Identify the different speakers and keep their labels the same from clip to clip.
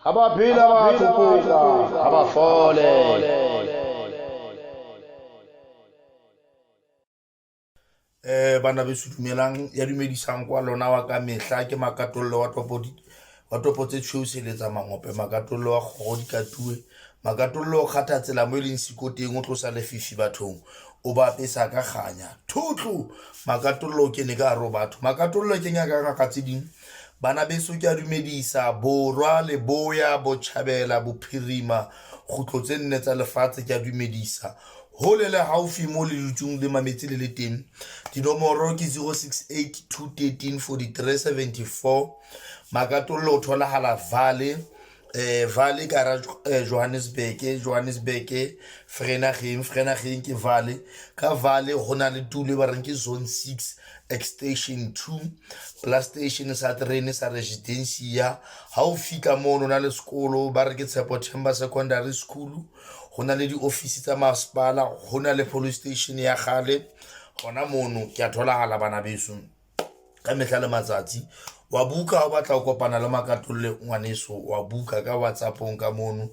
Speaker 1: Ha ba phela ba khuputsa, ha ba fole.
Speaker 2: Bana beso dumelang ya dumedisang kwa lona wa ka mehla ke Makatollo wa topo wa topo tse tshweu seletsa mangope Makatollo wa kgoro dikatuwe Makatollo o kgatha tsela mo e leng siko teng o tlosa lefifi bathong o ba apesa ka kganya thotlo Makatollo o kene ka hare ho batho Makatollo ke ngaka ngaka tse ding bana beso ke a dumedisa borwa leboya botjhabela bophirima kgutlo tse nne tsa lefatshe ke a dumedisa hole le haufi mo le dutseng le mametse le le teng dinomoro ke 068 213 43 74 Makatollo o tholahala Vale Vale ka hara Johannesburg Johannesburg Vereeniging Vereeniging ke Vale ka Vale ho na le tulo e ba reng ke zone 6 extension 2 plus station sa terene sa Residencia ha o fihla mono na le sekolo ba re ke Tshepo Themba Secondary School ho na le diofisi tsa masepala ho na le police station ya kgale hona mono ke a tholahala bana beso ka mehla le matsatsi wa buka ha o batla ho kopana le Makatolle ngwaneso wa buka ka whatsappong ka mono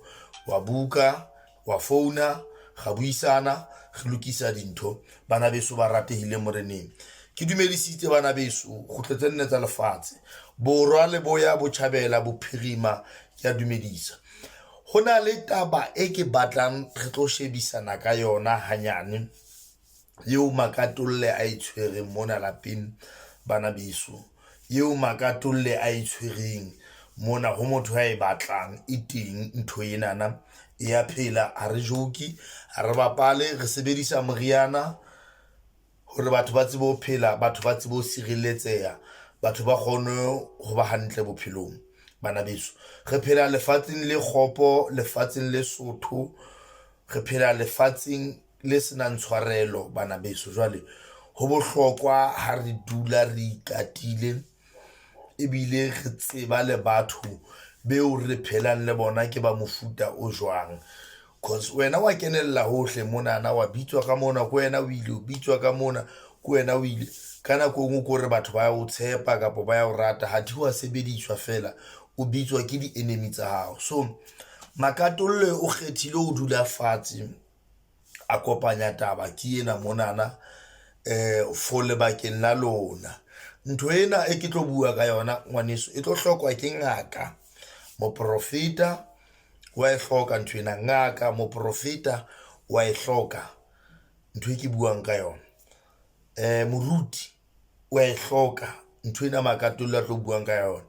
Speaker 2: wa buka wa founa ga buisana re lokisa dintho bana beso ba ratehile moreneng ke dumedisitse bana beso kgutlo tse nne tsa lefatshe borwa leboya botjhabela bophirima ke a dumedisa ho na le taba e ke batlang re tlo shebisana ka yona hanyane eo Makatolle a e tshwereng mona lapeng bana beso eo Makatolle a e tshwereng mona ho motho a e batlang e teng ntho enana e ya phela ha re joke ha re bapale re sebedisa moriana hore batho ba tsebe ho phela batho ba tsebe ho sireletseha batho ba kgone ho ba hantle bophelong bana beso re phela lefatsheng le kgopo lefatsheng le sotho re phela lefatsheng le senang tshwarelo bana beso jwale ho bohlokwa ha re dula re ikatile ebile re tseba le batho beo re phelang le bona ke ba mofuta o jwang cause wena wa kenella hohle monana wa bitswa ka mona ko wena o ile o bitswa ka mona ko wena o ile ka nako e nngwe ko re batho ba ya o tshepa kapa ba ya o rata ha di wa sebediswa fela o bitswa ke di-enemy tsa hao so Makatolle o kgethile ho dula fatshe a kopanya taba ke ena monana for lebakeng la lona ntho ena e ke tlo bua ka yona ngwaneso e tlo hlokwa ke ngaka moprofeta wa e hloka ntho ena ngaka moprofeta wa e hloka ntho e ke buang ka yona moruti wa e hloka ntho ena Makatollo a tlo buang ka yona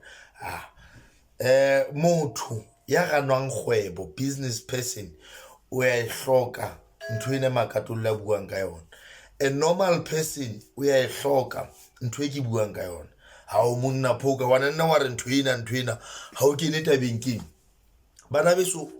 Speaker 2: motho ya ranwang kgwebo business person o ya e hloka ntho ena Makatollo a buang ka yona a normal person o ya e hloka ntho e ke buang ka yona ha o monna phoka wa nna wa re ntho ena ntho ena ha o kene tabeng keng bana beso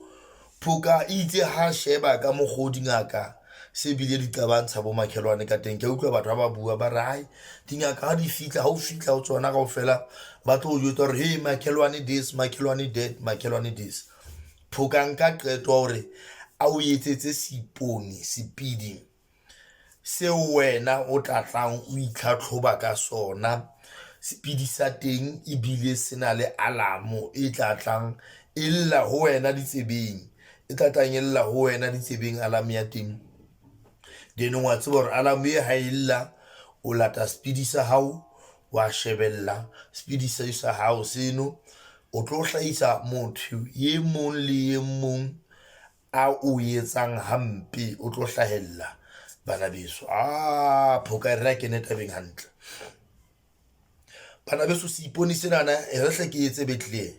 Speaker 2: phoka e itse ha sheba ka mokgwa o dingaka se bile di qabantsha bo makhelwane ka teng ke utlwa batho ba ba bua ba re hai dingaka ha di fihla ha o fihla ho tsona kaofela ba tlo o jwetsa hore hey makhelwane this makhelwane that makhelwane this phoka nka qeto ya hore a o etsetse seipone sepidi seo wena o tla tlang o itlhatlhoba ka sona sepidi sa teng ebile se na le alamo e tla tlang e lla ho wena ditsebeng e tla tlang e lla ho wena ditsebeng alamo ya teng then wa tseba hore alamo e ha e lla o lata sepidi sa hao wa shebella sepidi seo sa hao seno o tlo hlahisa motho e mong le e mong a o etsang hampe o tlo hlahella bana beso a phoka e re a kene tabeng hantle bana beso seipone senana e re hle ke etse be clear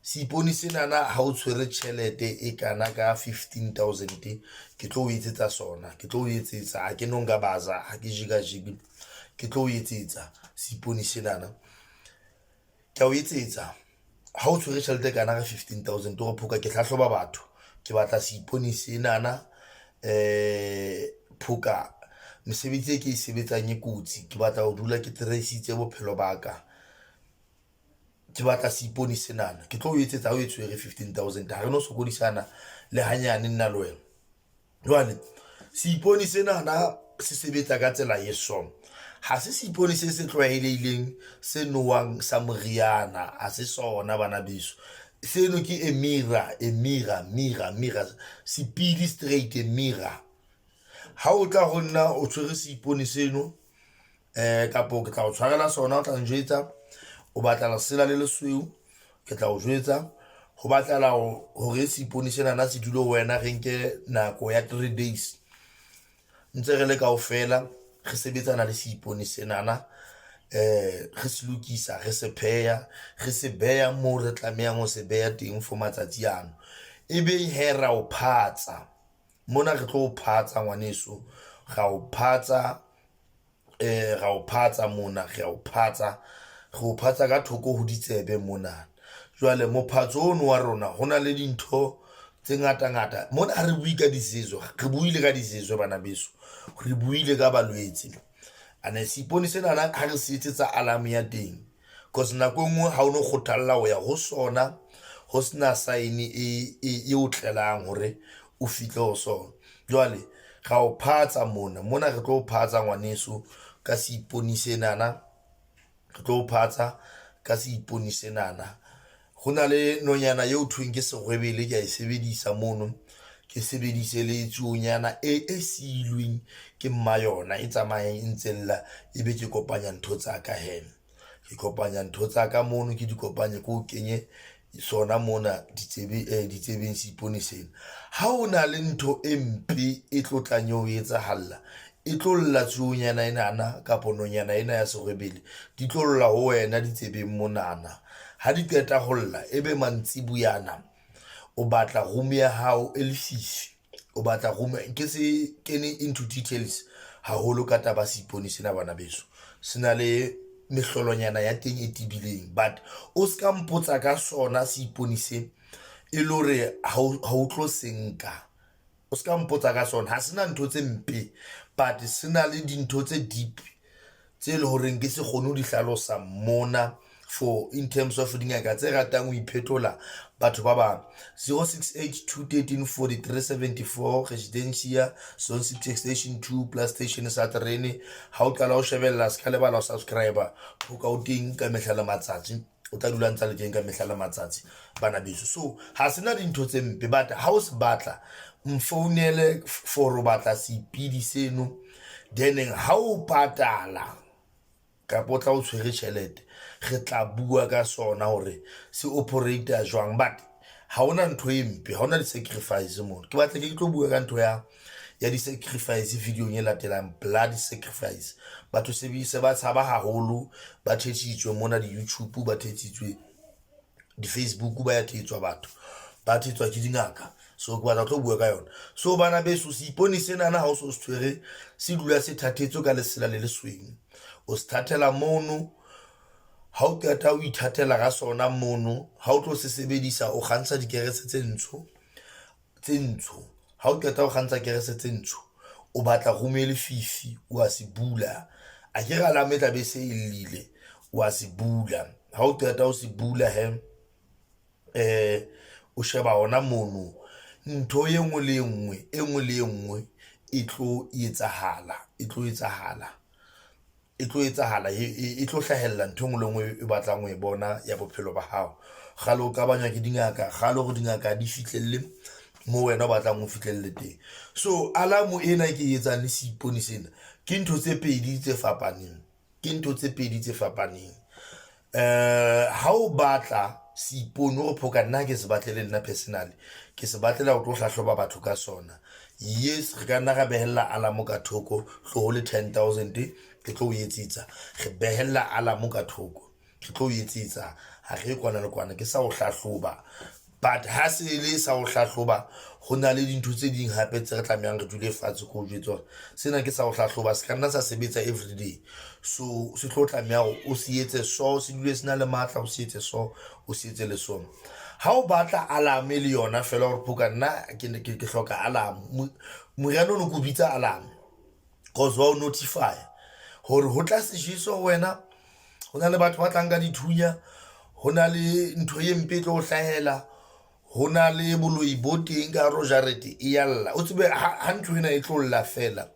Speaker 2: seipone senana ha o tshwere tjhelete e kana ka 15000 ke tlo o etsetsa sona ke tlo o etsetsa ha ke no nka baza ha ke jika jiki ke tlo o etsetsa seipone senana ke a o etsetsa ha o tshwere tjhelete kana ka 15000 gore phoka ke hlahloba batho ke batla seipone senana phoka mesebetsi e ke e sebetsang e kotsi ke batla ho dula ke trace-itse bophelo ba ka ke batla seipone senana ke tlo o etsetsa ha o e tshwere 15000 ha re no sokodisana le hanyane nna le wena jwale seipone senana se sebetsa ka tsela e so ha se seipone se se tlwaelehileng se nowang sa moriana ha se sona bana beso. Seno ke emira, emira, mira, mira, sepidi straight emira. Ha o tla ho nna o tshwere seipone seno, kapo ke tla o tshwarela sona, o tla njwetsa o batla lesela le lesweu, ke tla o jwetsa ho batlela hore seipone senana se dule ho wena. Re nke nako ya 3 days ntse re le kaofela re sebetsana le seipone senana, re se lokisa, re se pheha, re se beha moo re tlamehang ho se beha teng for matsatsi ano. Ebe he ra o phatsa mona, re tlo o phatsa ngwaneso, ra o phatsa, ra o phatsa mona, re o phatsa, re o phatsa ka thoko ho ditsebe mona. Jwale mophatso ono wa rona ho na le dintho tse ngata-ngata mona. Ha re bue ka disezwe, re buile ka disezwe bana beso, re buile ka balwetse. Ane seipone senana ha re se etsetsa alarm ya teng, cause nako e nngwe ha o no kgothalla ho ya ho sona, ho sena sign e o tlelang hore o fihle ho sona. Jwale ra o phatsa mona, mona re tlo o phatsa ngwaneso ka seipone senana, re tlo o phatsa ka seipone senana. Ho na le nonyana eo thweng ke segwebele, ke a e sebedisa mono, ke sebedise le tsuonyana e siilweng ke mma yona e tsamayang e ntse lla, ebe ke kopanya ntho tsa ka he. Ke kopanya ntho tsa ka mono, ke di kopanye, ke o kenye sona mona ditsebeng seipone sena. Ha o na le ntho e mpe e tlo tlang eo etsahalla, e tlo lla tsuonyana enana kapo nonyana ena ya segwebele, di tlo lla ho wena ditsebeng monana. Ha di qeta ho lla, ebe mantsibuyana o batla room ya hao e lefifi, o batla room, ke se kene into details haholo ka taba seipone sena bana beso, se na le mehlolonyana ya teng e tibileng, but o ska mpotsa ka sona seipone se e le hore ha o tlo se nka. O ska mpotsa ka sona, ha sena ntho tse mpe, but se na le dintho tse deep tse le horeng ke se kgone ho di hlalosa mona for in terms of dingaka tse ratang ho iphetola batho ba bang. 068 213 43 74, Residencia Zone 6 Station 2 plus station sa terene. Ha o qala ho shebella, se ka lebala ho subscribe, ho ka o teng ka mehla le matsatsi, o tla dula ntsa le teng ka mehla le matsatsi bana beso. So ha sena dintho tse mpe, but ha o se batla mfounele for o batla seipidi seno, then ha o patala kapa o tla o tshwere tjhelete, re tla bua ka sona hore se operate jwang. But ha hona ntho e mpe, ha hona di-sacrifice mono. Ke batla ke tlo bua ka ntho ya di-sacrifice videong e latelang, blood sacrifice. Batho se ba tshaba haholo, ba thetsitswe mona di-YouTube, ba thetsitswe di-Facebook, ba ya thetswa batho, ba thetswa ke dingaka. So ke batla tlo bua ka yona. So bana beso, seipone senana ha o so se tshwere, se dula se thathetswe ka lesela le lesweu, o se thathela mono. Ha o qeta o ithathela ka sona mono, ha o tlo se sebedisa o kgantsha dikerese tse ntsho, tse ntsho. Ha o qeta ho kgantsha kerese tse ntsho, o batla room e lefifi, o a se bula, a ke re alarm e tla be se e llile, o a se bula. Ha o qeta ho se bula he, o sheba hona mono, ntho e nngwe le e nngwe, e nngwe le e nngwe e tlo etsahala, e tlo etsahala, e tlo etsahala, e tlo hlahella ntho e nngwe le nngwe e batlang ho e bona ya bophelo ba hao. Kgale o qabanywa ke dingaka, kgale hore dingaka di fihlelle mo wena o batlang ho fihlelle teng. So alarm ena ke e etsang le seipone sena ke ntho tse pedi tse fapaneng, ke ntho tse pedi tse fapaneng. Ha o batla seipone hore phoka nna ke se batlele nna personally, ke se batlela ho tlo hlahloba batho ka sona. Yes, re ka nna ra behella alarm ka thoko, tloho le 10,000 ke tlo o etsetsa, re behella alarm ka thoko, ke tlo o etsetsa, ha re kwana le kwana ke sa o hlahloba. But ha se le sa o hlahloba, ho na le dintho tse ding hape tse re tlamehang re dule fatshe ko o jwetse hore sena ke sa o hlahloba, se ka nna sa sebetsa everyday. So se tlo tlameha hore o se etse so, se dule se na le matla, o se etse so, o se etse le so. Ha o batla alarm le yona fela hore phoka nna ke hloka alarm, moriana ono ke o bitsa alarm cause wa o notify hore ho tla sejeso ho wena, ho na le batho ba tlang ka dithunya, ho na le ntho e mpe e tlo o hlahela, ho na le boloi bo teng ka hare ho jarete e ya lla. O tsebe ha ntho ena e tlo lla fela,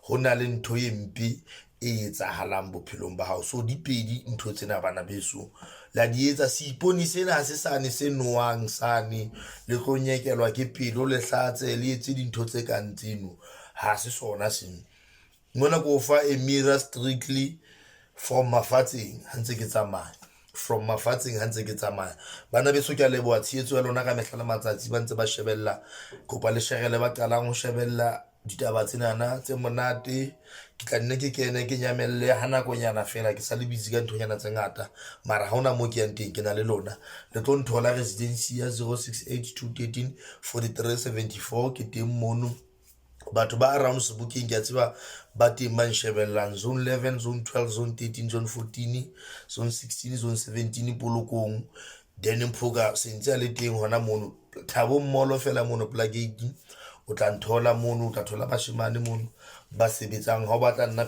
Speaker 2: ho na le ntho e mpe e etsahalang bophelong ba hao. So di pedi ntho tsena bana beso, la di etsa. Seipone sena ha se sane se nowang sane, le tlo nyekelwa ke pelo, le hlatse, le etse dintho tse kang tseno, ha se sona seno. Mona ke o fa a mirror strictly from mafatsheng ha ntse ke tsamaya, from mafatsheng ha ntse ke tsamaya. Bana beso, ke a leboha tshehetso ya lona ka mehla le matsatsi. Ba ntse ba shebella, kopa le sherele ba qalang ho shebella ditaba tsenana tse monate. Ke tla nne ke kene ke nyamelle ha nakonyana fela, ke sa le busy ka nthonyana tse ngata, mara ha hona moo ke yang teng, ke na le lona. Le tlo nthola residency ya 068 213 43 74, ke teng mono. Batho ba around Sebokeng, ke a tseba ba teng ba nshebellang, zone 11, zone 12, zone 13, zone 14, zone 16, zone 17, Polokong, then Mphoka sentse a le teng hona mono, Thabo Molo fela mono Plagate, o tla nthola mono, o tla thola bashemane mono ba sebetsang. Ha o batla nna